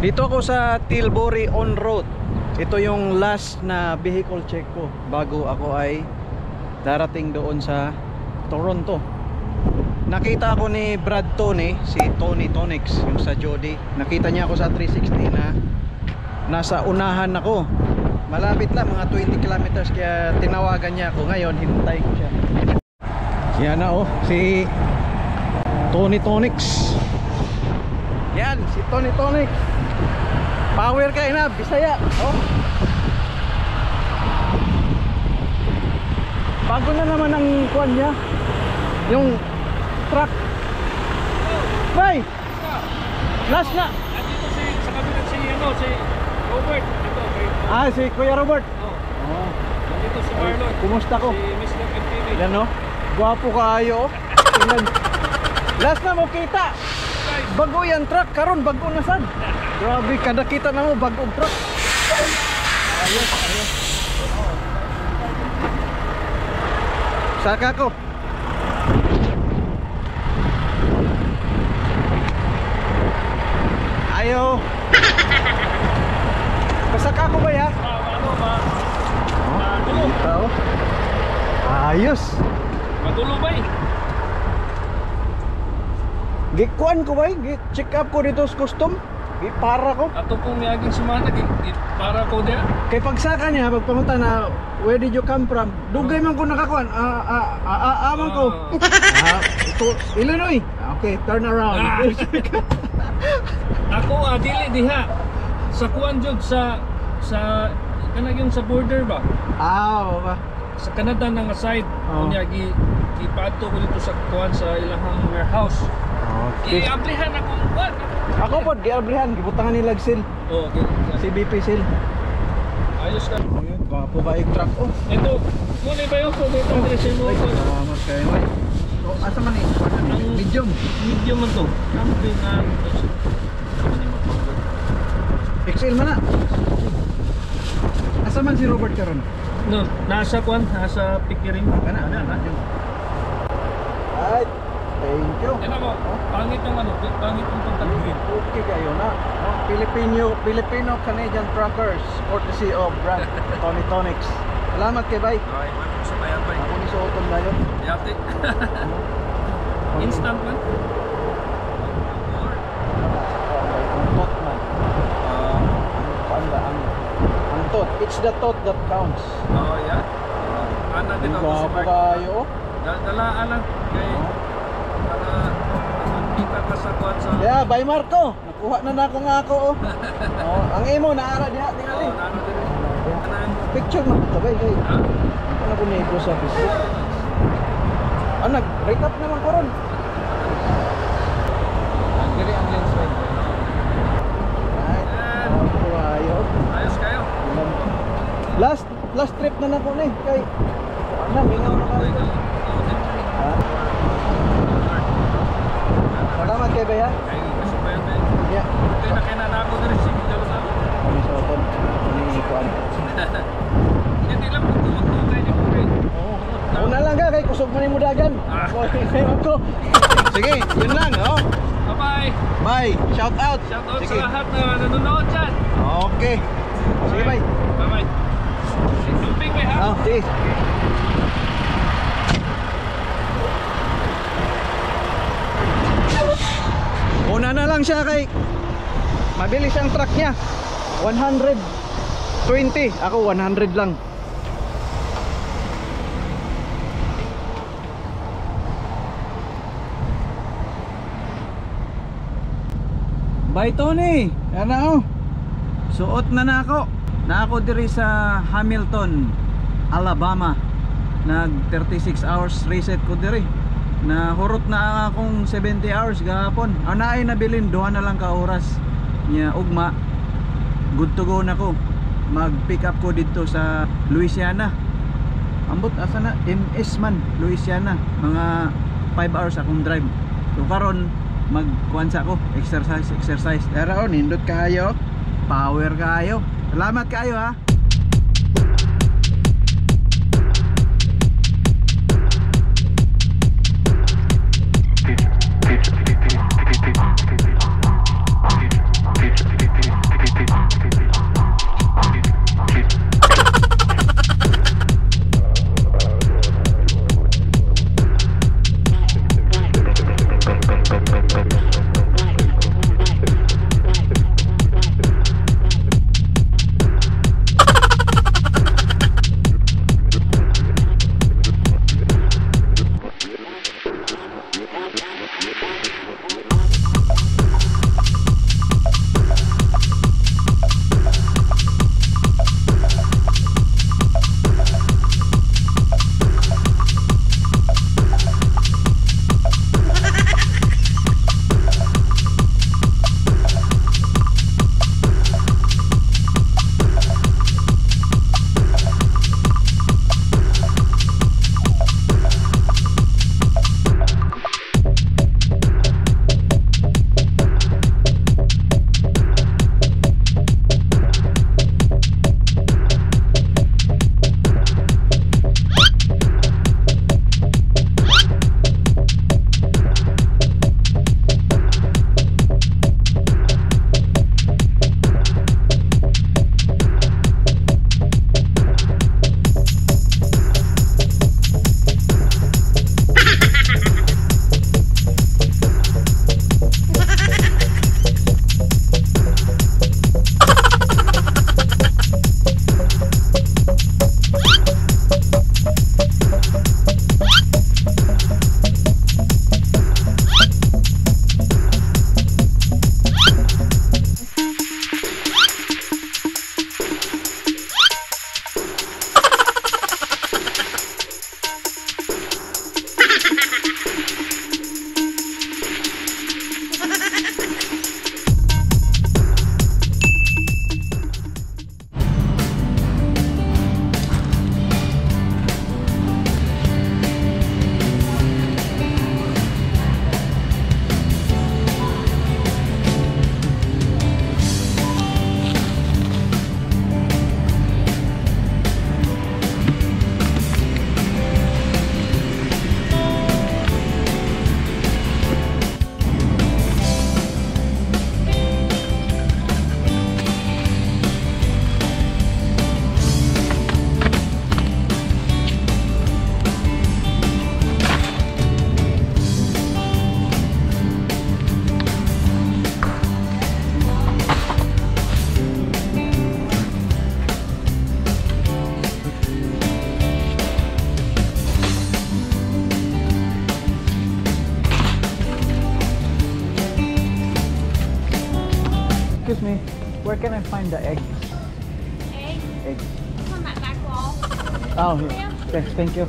Dito ako sa Tilbury on road. Ito yung last na vehicle check ko bago ako ay darating doon sa Toronto. Nakita ako ni Brad Tony, si Tony Tonix, yung sa Jody. Nakita niya ako sa 360 na nasa unahan ako. Malapit lang, mga 20 kilometers, kaya tinawagan niya ako. Ngayon, hintay ko siya. Yan na oh, si Tony Tonix. Yan, si Tony Tonix. Power kay na, Bisaya. Oh. Bago na naman ang kuan niya. Yung truck. Bay. Last na. Nandito si sa kabilang si ano si Robert dito kay Ah, si Kuya Robert. Oh, Oh. nandito si Marlon. Kumusta ko? Si Mr. MTV. Yan no. Gwapo kaayo oh. Tingnan. Last na mo kita. Bago yan truck karon, bago na sad. Grabe kada kita na mo bagong truck. Ayos, ayos. Saka ko. Ayo. Pasaka ko ba ya? Ah, ano ba? Madulo. Kita oh. Ayos. Madulo ba eh? Gikuan ko ba? Check up ko dito sa custom. Gipara ko. Ato pong miaging sumana para ko diya. Kay pagsaka niya, pagpangutan na, "Where did you come from?" Dugay man ko nakakuan. Ah, ah, ah, ah, ah, man ko. Ah, ito, Illinois. Okay, turn around. Ah. Ako dili diha. Sa kuan jud sa kanang yung sa border ba? Ah, ba. Sa Canada na nga side. Oh. Unya gi gipadto ko dito sa kuan sa ilahang warehouse. Okay. Giablihan akong kuan. Ako pod giabrihan, gibutangan nila seal, Oh, okay. CBP seal. Ayos ka. Ayun, gwapo ba yung truck oh. Ito, muna ba yung dito dito sa mo? Ay, salamat kayo. Ay. So, asa man eh? Medium. Medium man to. Camping na. XL man na. Asa man si Robert karon? No, nasa kuan, nasa pikiring. Kana, Ana, medium. Ay, thank you. Ano mo, pangit yung ano, pangit yung pagka-green. Okay kayo na. No? Filipino Canadian Truckers, courtesy of Brad Tony Tonix. Salamat kay bay. Ay, welcome sa bayan bay. Ako ni suoton dayon. Yate. Instant man. Ang tot man. Ang ba ang tot. It's the tot that counts. Oh, yeah. Ana din Ang ako si gwapo Mark. kayo. Oh. Dalaan lang kay para makita ka sa kuan sa. Yeah, bye Marco. Nakuha na na ako nga ako. Oh. Oh, ang imo naara diha tingali. Oh, naano din. Anang Picture man ito bay kay. Ha? Ano ko ni sa Facebook. Ah, nag-rate up naman ko ron. Ang diri ang lens bay. Right. Oh, ayo. Ayos kayo. Last last trip na nako ni kay ano mingaw na kayo. Ha? Salamat kay Baya. Kay kasi bayan bay. Yeah. Kay na kay na ako diri sige dalo sa. Kami sa oton. Ni kuan. Hindi lang ko magtugay ni kay. Oo. Una lang ka kay kusog man nimo dagan. Ah. Ko. Sige, yun lang, oh. Bye-bye. Bye. Shout out. Shout out Sige. sa lahat na nanonood dyan. Okay. Sige, bye. Bye-bye. Tubig bay ha. Oh, sige. Una na lang siya kay mabilis ang truck niya. 120. Ako 100 lang. Bye Tony. Yan na oh. Suot na na ako. Na ako diri sa Hamilton, Alabama. Nag 36 hours reset ko diri. Na hurot na ang akong 70 hours gahapon. Ang naay nabilin duha na lang ka oras. Nya ugma good to go na ko. Mag pick up ko dito sa Louisiana. Ambot asa na MS man Louisiana. Mga 5 hours akong drive. So karon magkuan sa ako, exercise, exercise. Pero oh, nindot kayo. Power kayo. Salamat kayo ha. Excuse me, where can I find the eggs? Eggs. Eggs. It's on that back wall. Oh, here. Okay, thank you.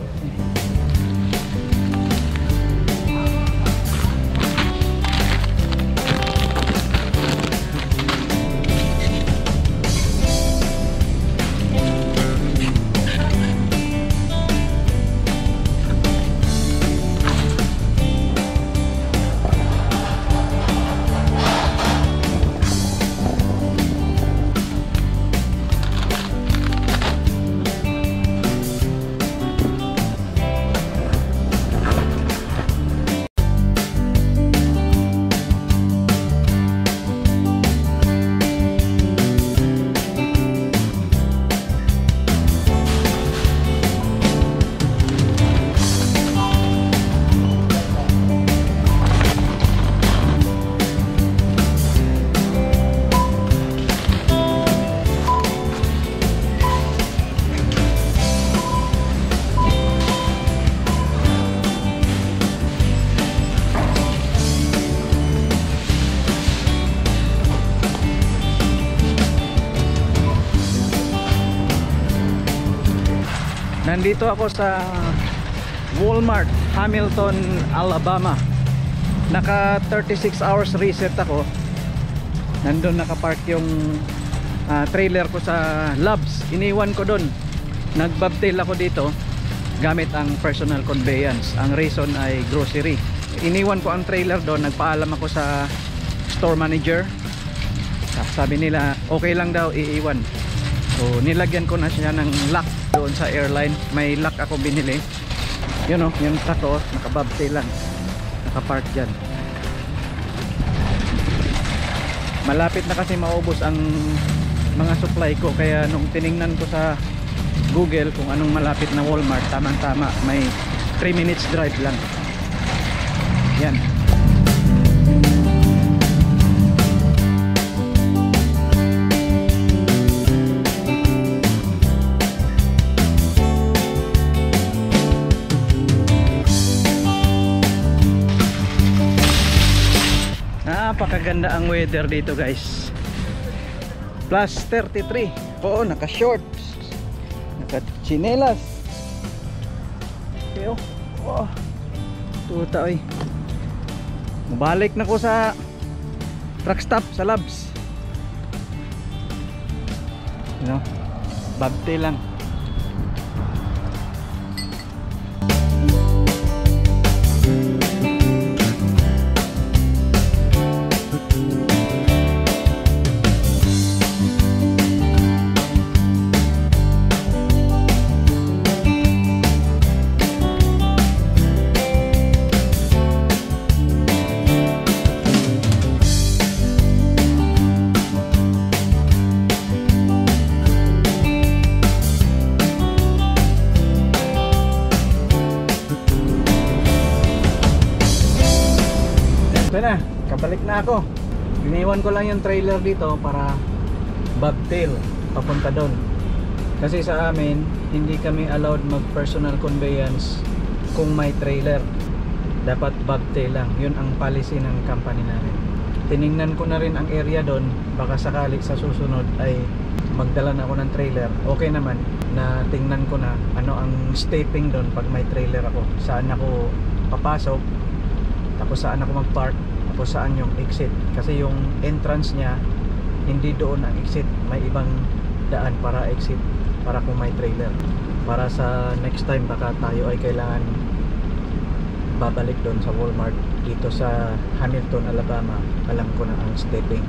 Nandito ako sa Walmart, Hamilton, Alabama. Naka 36 hours reset ako. Nandun nakapark yung trailer ko sa Love's. Iniwan ko dun. Nagbobtail ako dito gamit ang personal conveyance. Ang reason ay grocery. Iniwan ko ang trailer doon. Nagpaalam ako sa store manager. Sabi nila okay lang daw iiwan. So nilagyan ko na siya ng lock doon sa airline. May lock ako binili. Yun o, yung truck ko, nakabobtail lang. Nakapark dyan. Malapit na kasi maubos ang mga supply ko. Kaya nung tiningnan ko sa Google kung anong malapit na Walmart, tamang-tama, may 3 minutes drive lang. Yan. Napakaganda ang weather dito, guys. Plus 33. Oo, naka shorts, naka chinelas. Okay, oh. Oh. Tuta oy. Mubalik na ko sa truck stop sa Love's. You know, bobtail lang. Ito na, kabalik na ako. Iniwan ko lang yung trailer dito para bobtail papunta doon. Kasi sa amin, hindi kami allowed mag personal conveyance kung may trailer. Dapat bobtail lang. Yun ang policy ng company namin. Tiningnan ko na rin ang area doon. Baka sakali sa susunod ay magdala na ako ng trailer. Okay naman na tingnan ko na ano ang stepping doon pag may trailer ako. Saan ako papasok, tapos saan ako mag-park, tapos saan yung exit. Kasi yung entrance niya, hindi doon ang exit. May ibang daan para exit, para kung may trailer. Para sa next time baka tayo ay kailangan babalik doon sa Walmart dito sa Hamilton, Alabama. Alam ko na ang stepping.